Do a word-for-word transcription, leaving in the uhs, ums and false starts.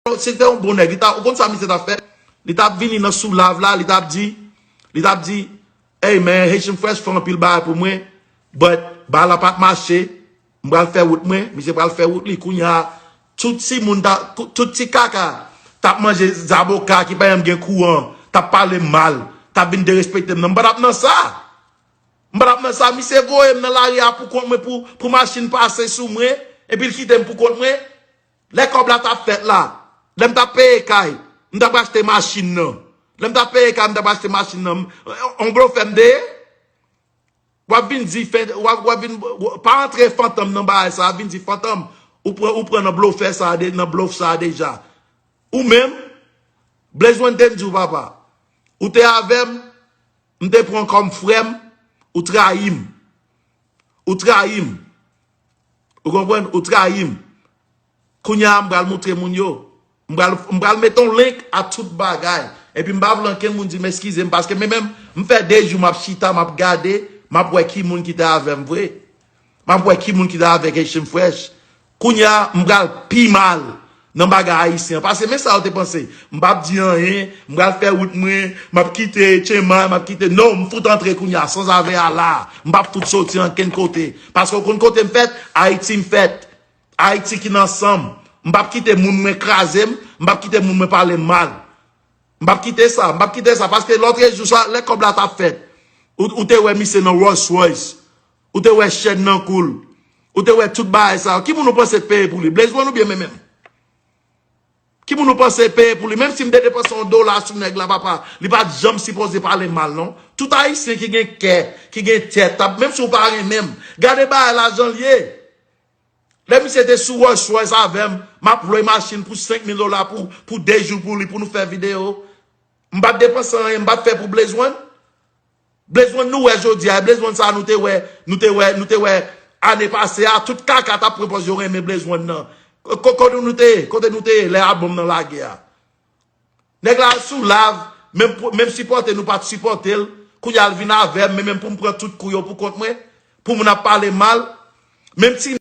se te yon bon nèg. Li ta, ou konn sa misye t ap fè? Li t ap vini nan sou live la, li t ap di, li t ap di, hey man, Haitian Fresh fè anpil bagay pou mwen, but bagay la pa t mache, m pral fè wout mwen, misye pral fè wout li. Kounye a, tout timoun, ta, tout ti kaka, t ap manje zaboka ki pa janm gen kouran, t ap pale m mal, t ap vin derespekte m nan. M pa t ap nan sa. M pa t ap nan sa. Misye voye m nan lari a pou kont mwen, pou, pou machin pase sou mwen, epi l kite m pou kont mwen. Lè kòb la t ap fèt la, lè m t ap peye kay, m t ap achte machin nan. Lè m t ap peye kay, m t ap achte machin nan. On blofè m te ye? W ap vin di, fè, w ap, w ap vin, pa antre fantom nan bagay sa, vin di fantom, ou pran, ou pran nan blofè sa, de, nan blof sa deja. Ou menm, Blaze One te m di w, papa. Ou te avè m, m te pran kòm frè m, ou trayi m. Ou trayi m. Ou konprann? Ou trayi m. Kounye a, m pral moutre moun yo. M pral, m pral mete yon link a tout bagay. Epi m pa vle ankenn moun di m eskize m, paske men menm, m fè de jou m ap chita, m ap gade, m ap wè ki moun ki te avè m vre. M ap wè ki moun ki te avèk Haitian Fresh. Kounye a, m pral pi mal nan bagay ayisyen an. Paske men sa yo te panse. M p ap di anyen, m pral fè wout mwen, m ap kite Chema, m ap kite, non, m fout antre kounye a, sanzave a la. M p ap fout soti ankenn kote. Paske w konn kote m fèt, Ayiti m fèt. Ayiti ki nan san m. M p ap kite moun mwen kraze m, m p ap kite moun mwen pale m mal. M p ap kite sa, m p ap kite sa, paske lòtrejou sa, lè kòb la t ap fèt, ou, ou te wè misye nan Rolls Royce, ou te wè chèn nan kou l, ou te wè tout bagay sa yo. Ki moun ou panse t peye pou li? Blaze One oubyen men menm? Ki moun ou panse peye pou li? Menm si m te depanse yon dola sou nèg la, papa, li pa t janm sipoze pale m mal, non. Tout Ayisyen ki gen kè, ki gen tèt, t ap, menm si w pa renmen m, gade bagay la jan l ye. Lè misye te sou Rolls Royce avè m, m ap lwe machin pou senk mil dola pou, pou de jou pou li, pou nou fè videyo. M pa t depanse anyen, m pa t fè pou Blaze One. Blaze One nou wè jodi a, e Blaze One sa nou te wè, nou te wè, nou te wè ane pase a, tout kaka t ap pran pòz yo renmen Blaze One nan. Ko-, ko-, kote nou te ye? Kote nou te ye lè albòm nan lage a? Nèg la sou live, menm, pou- menm sipòte nou pa t sipòte l. Kounye a l vin avè m, men menm pou m pran tout kou yo pou kont mwen, pou moun ap pale mal. Menm ti